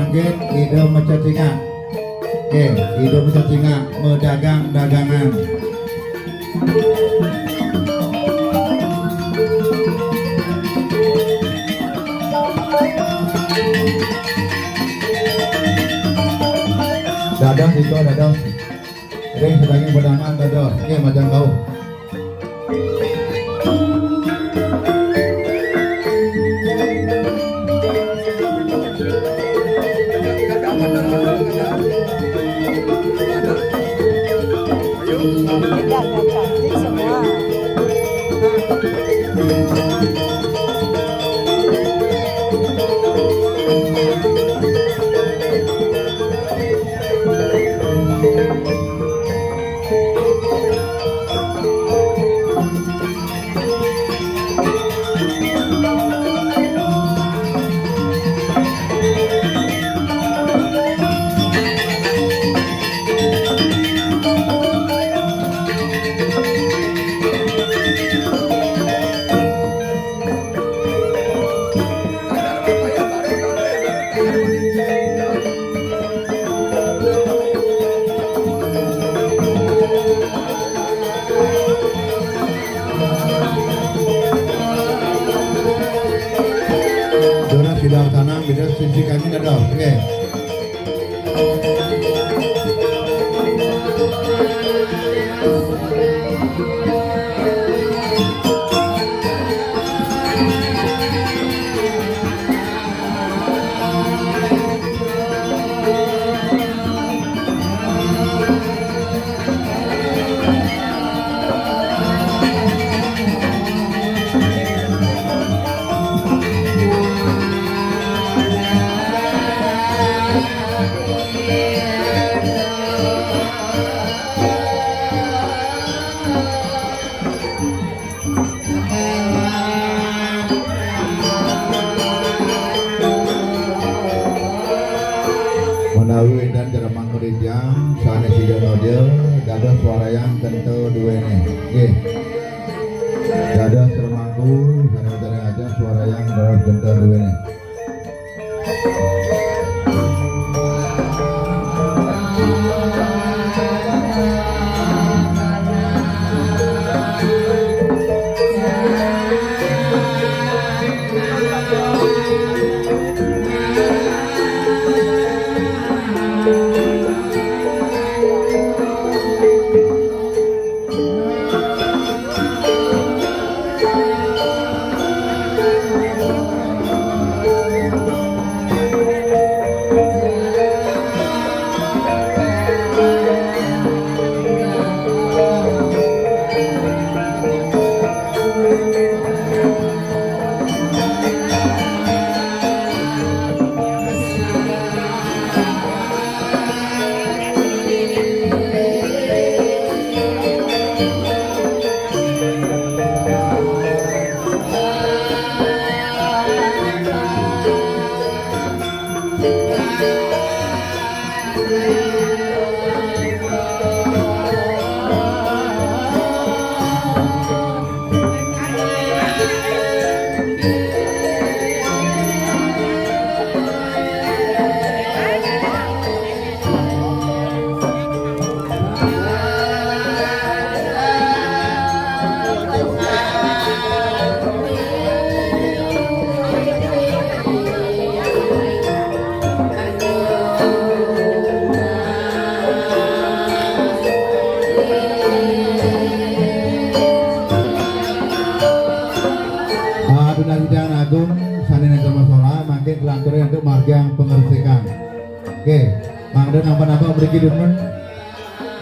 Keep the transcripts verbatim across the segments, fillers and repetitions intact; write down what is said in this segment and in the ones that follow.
Nggih, Ida Meca Cingak. Nggih, Ida Meca Cingak, medagang dagangan. Dados, Ida, dados. Ring sedanging wedangan dados. Nggih, majeng kauh. Indah dan cantik semua. Durus sidang tanang, bida sisi kami dados. Oke. Menawi wénten jero mangku titiang sané sida nodya, dados swarayang genta duéné. Nggih. Dados jero mangku sané wénten ring ajeng swarayang dados genta duéné. Ah, Dunarijang Agung, sané nénten masalah, mangkin kelanturan untuk margiang pengersikan. Oke, mangda napa-napa mriki dumun.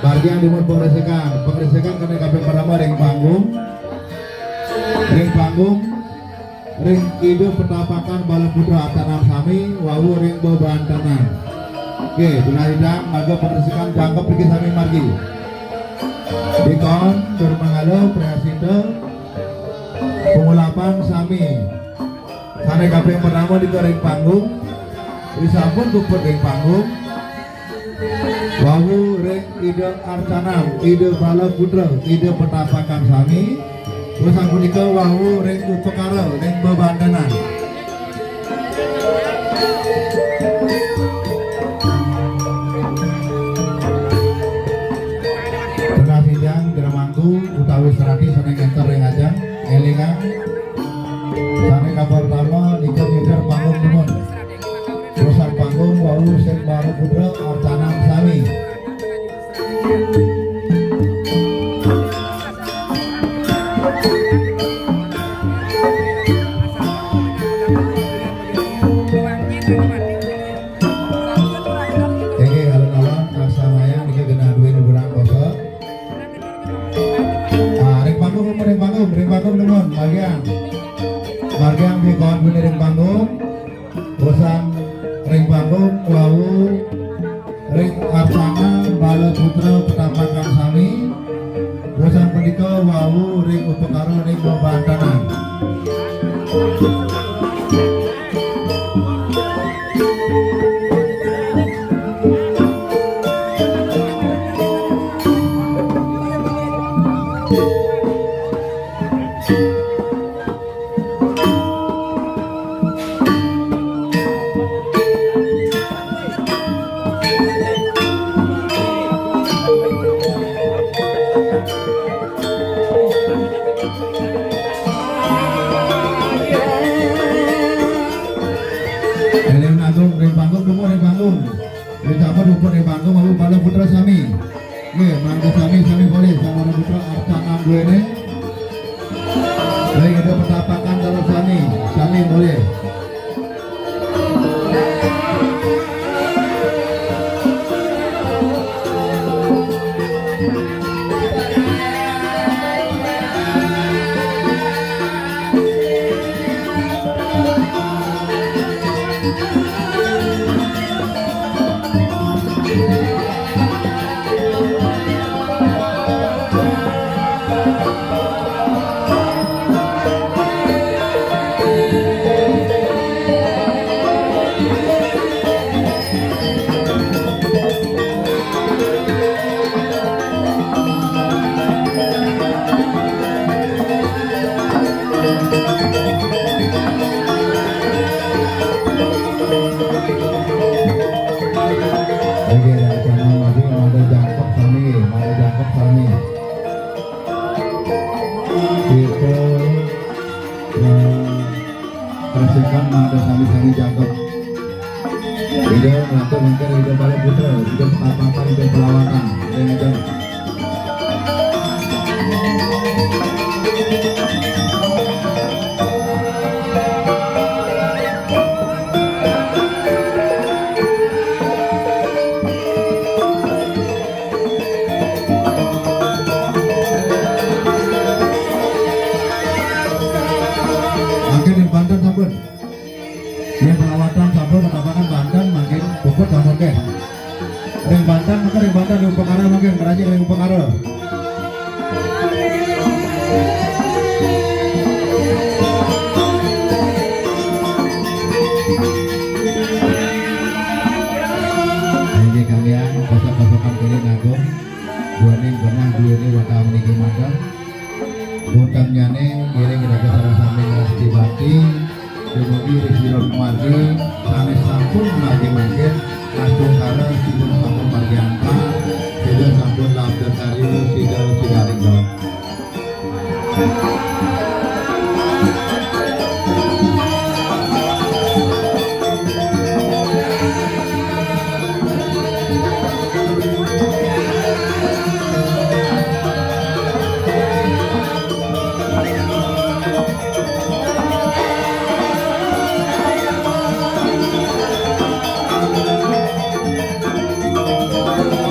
Margiang dumun pengersikan. Pengersikan kami kaping pertama ring panggung. Ring panggung, ring Ida Petapakan Bala Putra Arcanam sami, wau ring bebantenan. Oke, Dunarijang, mangga pengersikan jangkep mriki sami margi. Dikon, tur manggala, prasida, pangulapan sami. Sané kaping pertama nika ring panggung, sampun puput ring panggung. Wau ring Ida Arcanam, Ida Bala Putra, Ida Petapakan sami. Terus sapunika wau ring upakara, ring bebantenan. Sané kapertama nika nyeder panggung nuwun. Urusan panggung wau sing Bala Putra Arcanang sami. Nggih, alon-alon, ah, samaya niki genah duwé nubrang kosong. Ah, ring panggung, ring panggung, ring panggung nuwun, margiang. Margiang di kawan punika ring panggung. Urusan ring panggung wau ring Arcanang Bala Putra Petapakan sami. Urusan punika wau ring upakara ring bebantenan. Ring panggung, ring panggung, tunggu ring panggung. Ring sampun puput ring panggung, lalu Bala Putra sami. Nggih, mangga sami, sami polih, Bala Putra Arcanang duwéné. Ring Ida Petapakan terus sami, sami polih. Nggih, ring kono mangkin mangda jangkep sami, mangda jangkep sami. Kita, eh, rasakan mangda sami-sami jangkep. Ida ngelantur mangkin Ida Bala Putra, Ida Petapakan, Ida Pelawatan. Ida ngajeng. Mangkin ring banten sampun. Yen Pelawatan sampun, Petapakan banten, mangkin puput sampun nggih. Ring banten, mangkin ring banten, ring upakara mangkin, ngrajik ring upakara. Inggih kalian, kosok-kosokan kiri ngagung. Duaning genah duweni wantah niki mangga. Pun kamyane ngiring iraga sareng sami ngrastiti bakti. Dumugi ring sira kumargi sane sampun margi mangkin, astungkara sida sampun margi antar, sida sampun labda karya, sida sidaring dalam.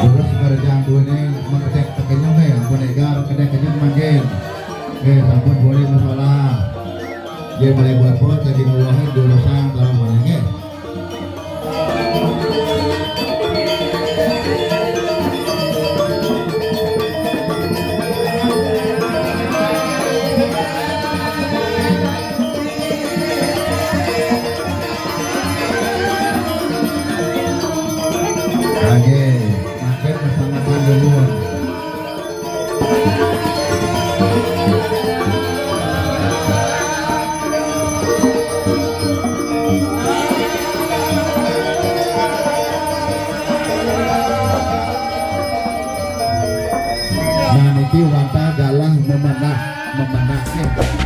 Terus kerjaan duene mengecek tekenyong, eh, ampun egar, kena kenyong mangkin. Eh, sampun boleh masalah. Dia boleh buat buat lagi ngeluarin dulu sang kalau mana, eh. Nggih, mangkin keselamatan nuwun. Nah, niki wantah galah memenah, memenah, eh.